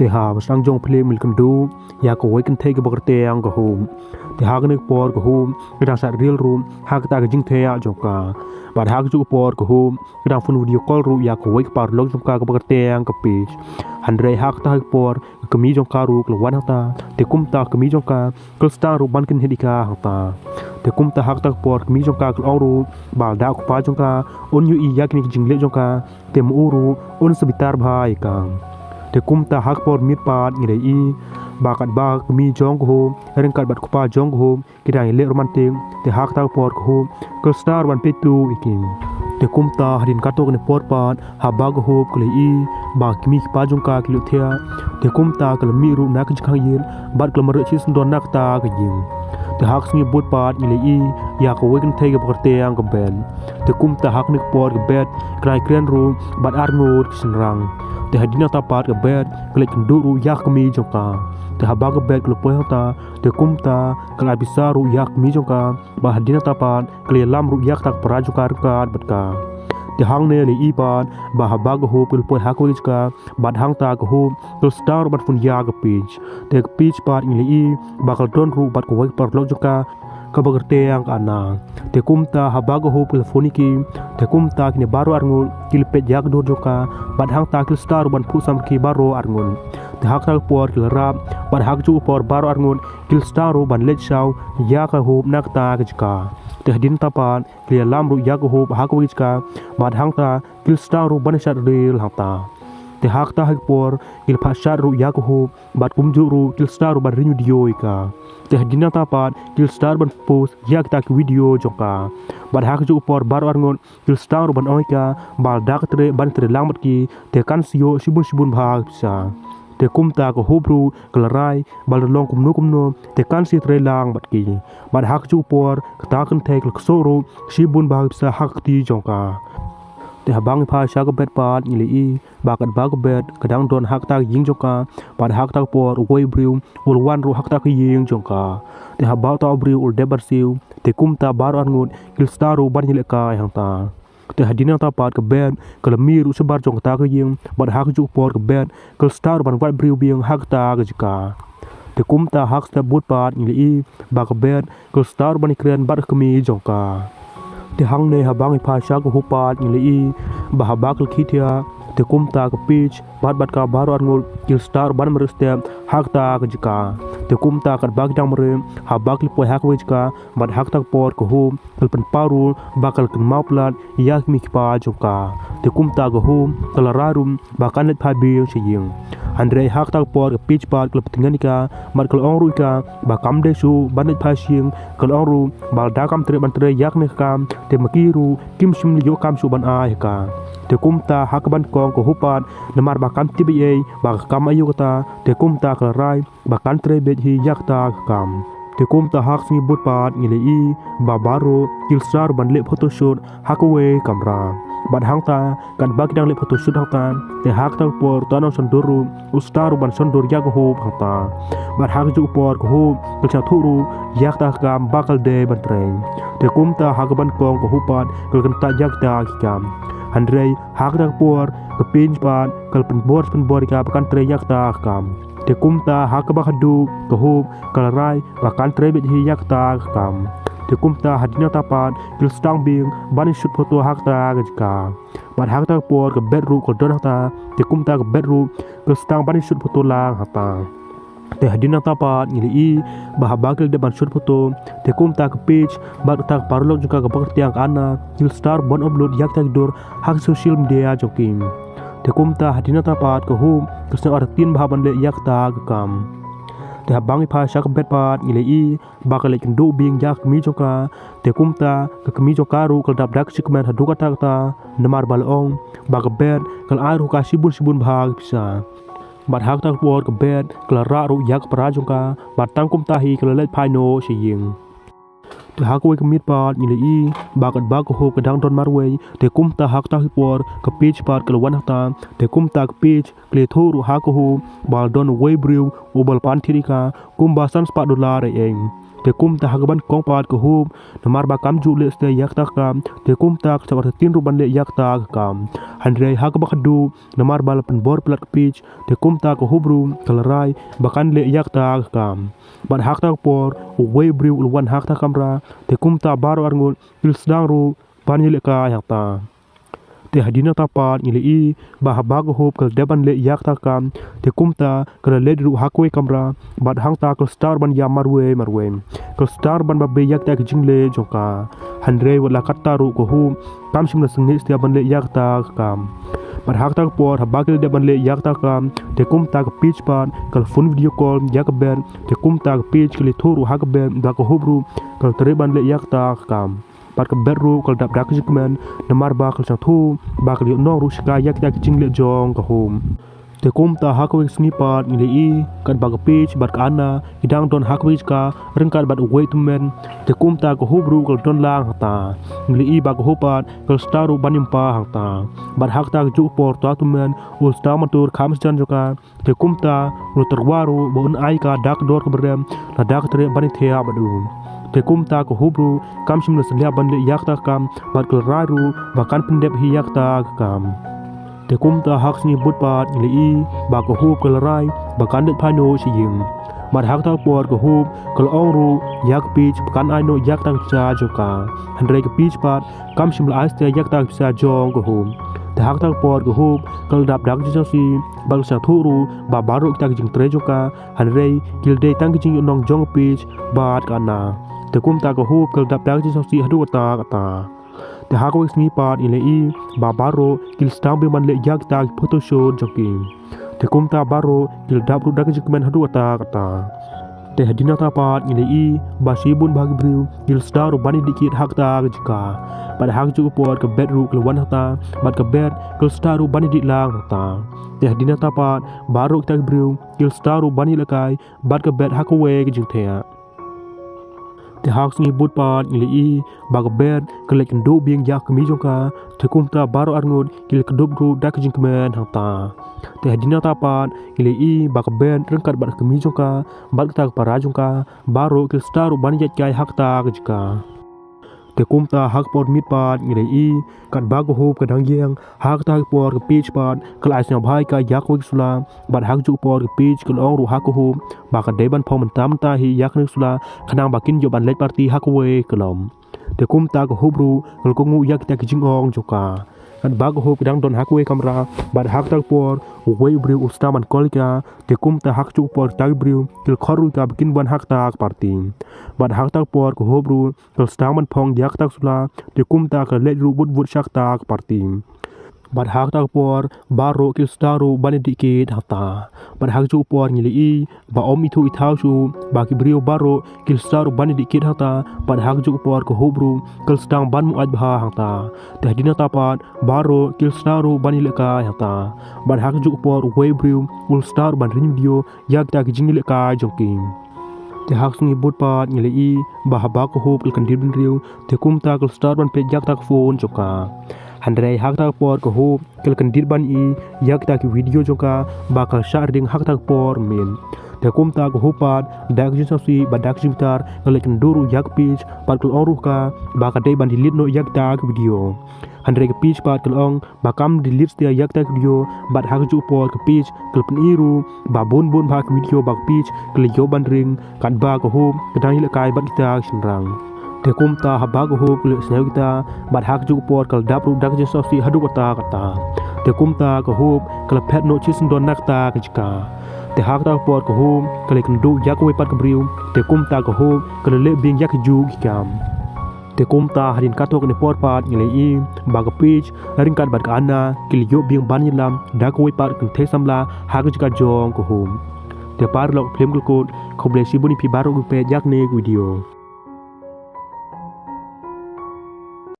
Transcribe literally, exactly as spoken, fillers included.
Te haba sdang jong phi ngi la kynduh ïa kawei kynthei kaba kyrteng ka Hope. Te ha kane ka por ka Hope ka dang shad reel ruh ha kata ka jingthiah jong ka. Bad ha kajuh ka por ka Hope ka dang phone video call ruh ïa kawei ka paralok jong ka kaba kyrteng ka Peach. Hynrei ha kata ka por ka kmie jong ka ruh ka la wan hangta. Te kumta ka kmie jong ka ka la sdang ruh ban kynhied ïa ka hangta. Te kumta ha kata ka por ka kmie jong ka ka la ong ruh ba lada u kpa jong ka un ïohi ïa kine ki jingleh jong ka, te ma u ruh un sa bitar bha ïa ka. Te kumta ha ka por miet pat ngi la ïohi ba katba ka kmie jong ka Hope ryngkat bad u kpa jong ka Hope ki dang ïaleh romantic, te ha kata ka por ka Hope ka la sdang ruh ban peit tuh ïa ki. Te kumta hadien katto katne por pat haba ka Hope ka la ïohi ba ki kmie ki kpa jong ka ki la thiah, te kumta ka la mih ruh na ka jingkhang ïit bad ka la mareh shisyndon na kata ka ïing. Te ha ka sngi bud pat ngi la ïohi ïa kawei kynthei kaba kyrteng ka Beth. Te kumta ha kane ka por ka Beth ka la ïakren ruh bad arngut ki shynrang. Te hadien nangta pat ka Beth ka la ïakynduh ruh ïa ka kmie jong ka. Te haba ka Beth ka la poi hangta, te kumta ka la ai pisa ruh ïa ka kmie jong ka. Bad hadien nangta pat ka la ïalam ruh ïa kata ka para jong ka ryngkat bad ka. Te hangne la ïohi pat ba haba ka Hope ka la poi ha kawei ka jaka, bad hangta ka Hope ka la sdang ruh ban phone ïa ka Peach. Te ka Peach pat ngi la ïohi ba ka la don ruh bad kawei ka paralok jong ka kaba kyrteng ka Anna. Te kumta haba ka Hope ka la phone ïa ki, te kumta kine baroh arngut ki la peit ïa ka dur jong ka, bad hangta ki la sdang ruh ban phuh sam ki baroh arngut. Te ha kata ka por ki la rap, bad ha kajuh ka por baroh arngut ki la sdang ruh ban leit shaw ïa ka Hope na kata ka jaka. Te hadien nangta pat ki la ïalam ruh ïa ka Hope ha kawei ka jaka, bad hangta ki la sdang ruh ban shad reel hangta. Te ha kata ka por ki la phah shad ruh ïa ka Hope, bad kumjuh ruh ki la sdang ruh ban ring video ïa ka. Te hadien nangta pat ki la sdang ruh ban post ïa kita ki video jong ka. Bad ha kajuh ka por baroh arngut ki la sdang ruh ban ong ïa ka ba lada ka treh ban trei lang bad ki, te kan sa ïoh shibun shibun bha ki pisa. Te kumta ka Hope ruh ka la rai ba lada long kumno kumno te kan sa trei lang bad ki. Bad ha kajuh ka por kata ka kynthei ka la ksoh ruh shibun bha ki pisa ha ka kti jong ka. Te haba ngi phai sha ka Beth pat ngi la ïohi ba katba ka Beth ka dang don ha kata ka ïing jong ka, bad ha kata ka por uwei u briew u la wan ruh ha kata ka ïing jong ka. Te haba uta u briew u la dep ban siew, te kumta baroh arngut ki la sdang ruh ban ïalehkai hangta. Te hadien nangta pat ka Beth ka la mih ruh shabar jong kata ka ïing, bad ha kajuh ka por ka Beth ka la sdang ruh ban wad briew biang ha kata ka jaka. Te kumta ha ka step bud pat ngi la ïohi ba ka Beth ka la sdang ruh ban ïakren bad ka kmie jong ka. Te hangne haba ngi phai sha ka Hope pat ngi la ïohi ba haba ka la khie thiah, te kumta ka Peach bad bad ka baroh arngut ki la sdang ruh ban mareh step ha kata ka jaka. Te kumta katba ki dang mareh, haba ki la poi ha kawei ka jaka, bad ha kata ka por ka Hope ka la pynpaw ruh ba ka la kynmaw palat ïa ki kmie ki kpa jong ka. Te kumta ka Hope ka la rai ruh ba kan leit phai biang sha ïing. Hynrei ha kata ka por ka Peach pat ka la pyntngen ïa ka, bad ka la ong ruh ïa ka ba kam dei shuh ban leit phai sha ïing. Ka la ong ruh ba lada kam treh ban trei ïa kane ka kam, te ma ki ruh kim shym la ïoh kam shuh ban ai ha ka. Te kumta ha kaba nyngkong ka Hope pat, namar ba kam tip ei ei ba ka kam aïu kata, te kumta ka la rai ba kan trei beit hi ïa kata ka kam. Te kumta ha ka sngi bud pat ngi la ïohi ba baroh ki la sdang ruh ban leh photoshoot ha kawei ka kamra. Bad hangta katba ki dang leh photoshoot hangta, te ha kata ka por uta u nongshondur ruh u sdang ruh ban shondur ïa ka Hope hangta. Bad ha kajuh ka por ka Hope ka la sngewthuh ruh ïa kata ka kam ba ka la dei ban trei. Te kumta ha kaba nyngkong ka Hope pat ka la kyntait ïa kita ki kam. Hynrei ha kata ka por ka Peach pat ka la pynbor pynbor ïa ka ba kan trei ïa kata ka kam. Te kumta ha kaba khatduh ka Hope ka la rai ba kan trei beit hi ïa kata ka kam. Te kumta hadien nangta pat ki la sdang biang ban ïashoot photo ha kata ka jaka. Bad ha kata ka por ka Beth ruh ka la don hangta, te kumta ka Beth ruh ka la sdang ban ïashoot photo lang hangta. Te hadien nangta pat ngi la ïohi ba haba ki la dep ban shoot photo, te kumta ka Peach bad kata ka paralok jong ka kaba kyrteng ka Anna ki la sdang ban upload ïa kita ki dur ha ka social media jong ki. Te kumta hadien nangta pat ka Hope ka sngew artatien bha ban leh ïa kata ka kam. Te haba ngi phai sha ka Beth pat ngi la ïohi ba ka la ïakynduh biang ïa ka kmie jong ka. Te kumta ka kmie jong ka ruh ka la dap da ka jingkmen haduh katta katta, namar ba la ong ba ka Beth ka la ai ruh ïa ka shibun shibun bha ki pisa. Bad ha kata ka por ka Beth ka la rah ruh ïa ka para jong ka, bad tang kumta hi ka la leit phai noh sha ïing. Te ha kawei ka miet pat ngi la ïohi ba katba ka Hope ka dang don marwei, te kumta ha kata ka por ka Peach pat ka la wan hangta. Te kumta ka Peach ka la ïathuh ruh ha ka Hope ba la don uwei u briew uba la pan thied ïa ka kumba san spah dollar ei ei. Te kumta ha kaban kong pat ka Hope, namar ba kam ju leh stet ïa kata ka kam, te kumta ka shah artatien ruh ban leh ïa kata ka kam. Hynrei ha kaba khatduh, namar ba la pynbor palat ka Peach, te kumta ka Hope ruh ka la rai ba kan leh ïa kata ka kam. Bad ha kata ka por, uwei u briew u la wan ha kata ka kamra, te kumta baroh arngut ki la sdang ruh ban ïalehkai hangta. Te hadien nangta pat ngi la ïohi ba haba ka Hope ka la dep ban leh ïa kata ka kam, te kumta ka la leit ruh ha kawei ka kamra, bad hangta ka la start ban ïam marwei marwei. Ka la start ban babe ïa kita ki jingleh jong ka. Hynrei wat la katta ruh ka Hope kam shym la sngewsih ban leh ïa kata ka kam. Bad ha kata ka por haba ka la dep ban leh ïa kata ka kam, te kumta ka Peach pat ka la phone video call ïa ka Beth, te kumta ka Peach ka la ïathuh ruh ha ka Beth ba ka Hope ruh ka la treh ban leh ïa kata ka kam. Bad ka Beth ruh ka la dap da ka jingkmen, namar ba ka la sngewthuh ba ka la ïoh nong ruh shika ïa kita ki jingleh jong ka Hope. Te kumta ha kawei ka sngi pat ngi la ïohi katba ka Peach bad ka Anna ki dang don ha kawei ka jaka ryngkat bad uwei u tymmen. Te kumta ka Hope ruh ka la don lang hangta. Ngi la ïohi ba ka Hope pat ka la start ruh ban ïam pa hangta. Bad ha kata ka juh ka por uta u tymmen u la start ban tur kham sjan jong ka. Te kumta u la tyrwa ruh ba un ai ka da ka dor kaba rem lada ka treh ban ïathiah bad u. Te kumta ka Hope ruh kam shym la salia ban leh ïa kata ka kam bad ka la rai ruh ba kan pyndep hi ïa kata ka kam. Te kumta ha ka sngi bud pat ngi la ïohi ba ka Hope ka la rai ba kan leit phai noh sha ïing. Bad ha kata ka por ka Hope ka la ong ruh ïa ka Peach ba kan ai noh ïa kata ka pisa jong ka. Hynrei ka Peach pat kam shym la ai stet ïa kata ka pisa jong ka Hope. Te ha kata ka por ka Hope ka la dap da ka jingsngewsih bad ka la sngewthuh ruh ba baroh kita ki jingtrei jong ka, hynrei ki la dei tang ki jingïohnong jong ka Peach bad ka Anna. Te kumta ka Hope ka la dap da ka jingsngewsih haduh katta katta. Te ha kawei ka sngi pat ngi la ïohi ba baroh ki la sdang biang ban leh ïa kita ki photoshoot jong ki. Te kumta baroh ki la dap ruh da ka jingkmen haduh katta katta. Te hadien nangta pat ngi la ïohi ba shibun bha ki briew ki la sdang ruh ban ïadih kit ha kata ka jaka. Bad ha ka juh ka por ka Beth ruh ka la wan hangta, bad ka Beth ka la sdang ruh ban ïadih lang hangta. Te hadien nangta pat baroh kita ki briew ki la sdang ruh ban ïalehkai bad ka Beth ha kawei ka jingthiah. Te ha ka sngi bud pat ngi la ïohi ba ka Beth ka la leit kynduh biang ïa ka kmie jong ka, te kumta baroh arngut ki la kdup ruh da ka jingkmen hangta. Te hadien nangta pat ngi la ïohi ba ka Beth ryngkat bad ka kmie jong ka bad kata ka para jong ka, baroh ki la sdang ruh ban ïaid kai ha kata ka jaka. Te kumta ha ka por miet pat ngi la ïohi katba ka Hope ka dang ïeng, ha kata ka por ka Peach pat ka la ai sngewbha ïa ka ïa kawei ka sula, bad ha ka juh ka por ka Peach ka la ong ruh ha ka Hope ba ka dei ban phong mynta mynta hi ïa kane ka sula khnang ba kin ïoh ban leit party ha kawei ka lum. Te kumta ka Hope ruh ka la kohnguh ïa kita ki jingong jong ka. Katba ka Hope ka dang don ha kawei ka kamra, bad ha kata ka por uwei u briew u sdang ban call ïa ka. Te kumta ha ka juh ka por kita ki briew ki la khot ruh ïa ka ba kin wan ha kata ka party. Bad ha kata ka por ka Hope ruh ka la sdang ban phong ïa kata ka sula, te kumta ka la leit ruh bud bud sha kata ka party. Bad ha kata ka por baroh ki la sdang ruh ban ïadih kit hangta. Bad ha ka juh ka por ngi la ïohi ba ym ithuh ithaw shuh ba ki briew baroh ki la sdang ruh ban ïadih kit hangta. Bad ha ka juh ka por ka Hope ruh ka la sdang ban muaid bha hangta. Te hadien nangta pat baroh ki la sdang ruh ban ïalehkai hangta. Bad ha ka juh ka por uwei u briew u la sdang ruh ban ring video ïa kita ki jingïalehkai jong ki. Te ha ka sngi bud pat ngi la ïohi ba haba ka Hope ka la kyndit bynriew, te kumta ka la start ban peit ïa kata ka phone jong ka. Hynrei ha kata ka por ka Hope ka la kyndit ban ïohi ïa kita ki video jong ka ba ka la shah ring ha kata ka por mynmiet. Te kumta ka Hope pat da ka jingsngewsih bad da ka jingbitar ka la ïakynduh ruh ïa ka Peach bad ka la ong ruh ka ba ka dei ban delete noh ïa kita ki video. Hynrei ka Peach pat ka la ong ba kam delete shuh ïa kita ki video, bad ha ka juh ka por ka Peach ka la pyni ruh ba bun bun bha ki video ba ka Peach ka la ïoh ban ring katba ka Hope ka dang ïalehkai bad kita ki shynrang. Te kumta haba ka Hope ka la ïohsngew kita, bad ha ka juh ka por ka la dap ruh da ka jingsngewsih haduh katta katta. Te kumta ka Hope ka la phet noh shisyndon na kata ka jaka. Te ha kata ka por ka Hope ka la ïakynduh ïa kawei pat ka briew. Te kumta ka Hope ka la leh biang ïa ki juh ki kam. Te kumta hadien katto katne por pat ngi la ïohi ba ka Peach ryngkat bad ka Anna ki la ïoh biang ban ïalam da kawei pat ka kynthei samla ha ka jaka jong ka Hope. Te paralok, phlim khlem kut, khublei shibun ïa phi baroh kiba peit ïa kane ka video.